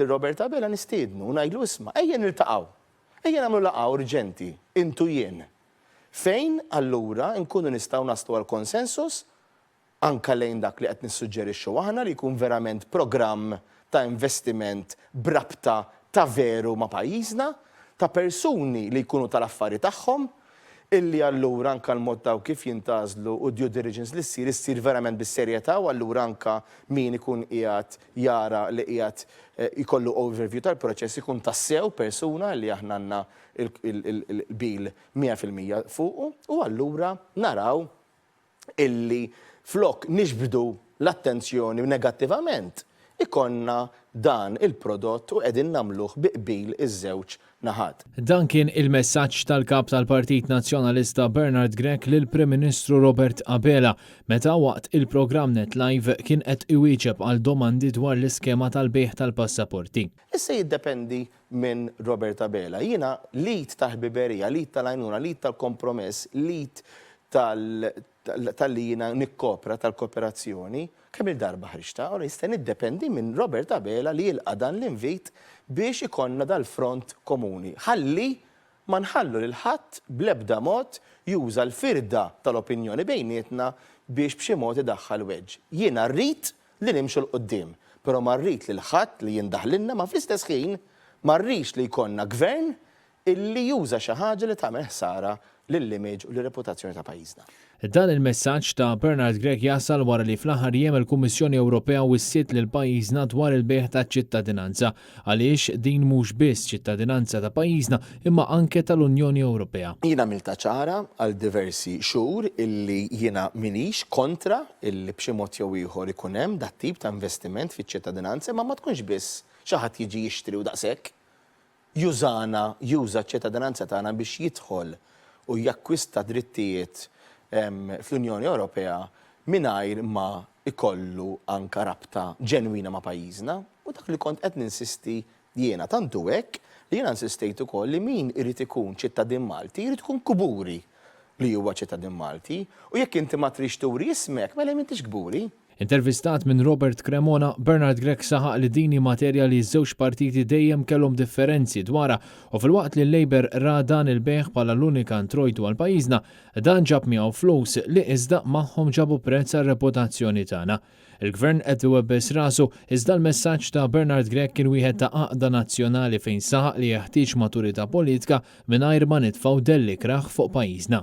Robert Abela nistiednu u ngħidlu isma' ejja niltaqgħu. Ejja nagħmlu laqgħa urġenti, int u jien. Fejn allura nkunu nistgħu naslu għal konsensus anke lejn dak li qed nissuġġerixxu aħna li jkun verament programm ta' investiment b'rabta ta' veru ma' pajjiżna, ta' persuni li jkunu tal-affari tagħhom, illi allura anke l-mod ta' kif jintgħażlu u d-due diligence li ssir, issir verament bis-serjetà u allura anke min ikun qiegħed jara li qiegħed jkollu overview tal-proċess ikun tassew persuna li aħna għandna l-qbil 100% fuqu u allura naraw illi flok niġbdu l-attenzjoni negattivament, ikollna dan il-prodott u qegħdin nagħmluh bi qbil iż-żewġ naħat. Dan kien il-messaġġ tal-Kap tal-Partit Nazzjonalista Bernard Grech lill-Prim Ministru Robert Abela meta waqt il-programm Net Live kien qed iwieġeb għal domandi dwar l-iskema tal-bejgħ tal-passaporti. Issa jiddependi minn Robert Abela. Jiena l-id tal-ħbiberija, l-id tal-għajnuna, l-id tal-kompromess, l-id tal-li jiena nikkopra, tal-kooperazzjoni, kemm-il darba ħriġtha, ora jista' niddependi minn Robert Abela li jilqa' dan l-invit biex ikollna dal-front komuni. Ħalli ma nħallu lil ħadd bl-ebda mod juża l-firda tal-opinjoni bejnietna biex b'xi mod idaħħal wedge. Jiena rrid li nimxu 'l quddiem, però ma rrid lil ħadd li jindaħlilna ma fl-istess ħin ma rridx li jkollna gvern illi juża xi ħaġa li tagħmel ħsara lill-image u lir-reputazzjoni ta' pajjiżna. Dan il-messaġġ ta' Bernard Grech jasal wara li fl-aħħar jiem il-Kummissjoni Ewropea wissiet lil pajjiżna dwar il-bejgħ taċ-ċittadinanza għaliex din mhux biss ċittadinanza ta' pajjiżna imma anke tal-Unjoni Ewropea. Jien għamiltha ċara għal diversi xhur illi jiena m'iniex kontra illi b'xi mod jew ieħor ikun hemm dat-tip ta' investiment fiċ-ċittadinanza imma ma tkunx biss xi ħadd jiġi jixtri u daqshekk. Jużana, juża ċ-ċittadinanza tagħna biex jidħol u jakkwista drittijiet fl-Unjoni Ewropea mingħajr ma jkollu anke rabta ġenwina ma' pajjiżna. U dak li kont qed ninsisti jiena. Tant hu hekk li jiena insistejt ukoll li min irid ikun ċittadin Malti jrid ikun kburi li huwa ċittadin Malti u jekk inti ma tridx turi ismek mela m'intix kburi. Intervistat minn Robert Cremona, Bernard Grech saħaq li din hi materja li ż-żewġ partiti dejjem kellhom differenzi dwarha u filwaqt li l-Labour ra dan il-bejgħ bħala l-unika introjtu għal pajjiżna, dan ġab miegħu flus li iżda magħhom ġabu prezz għar-reputazzjoni tagħna. Il-Gvern qed iwebbes rasu iżda l-messaġġ ta' Bernard Grech kien wieħed ta' għaqda nazzjonali fejn saħaq li jeħtieġ maturità politika mingħajr ma nitfgħu dell ikrah fuq pajjiżna.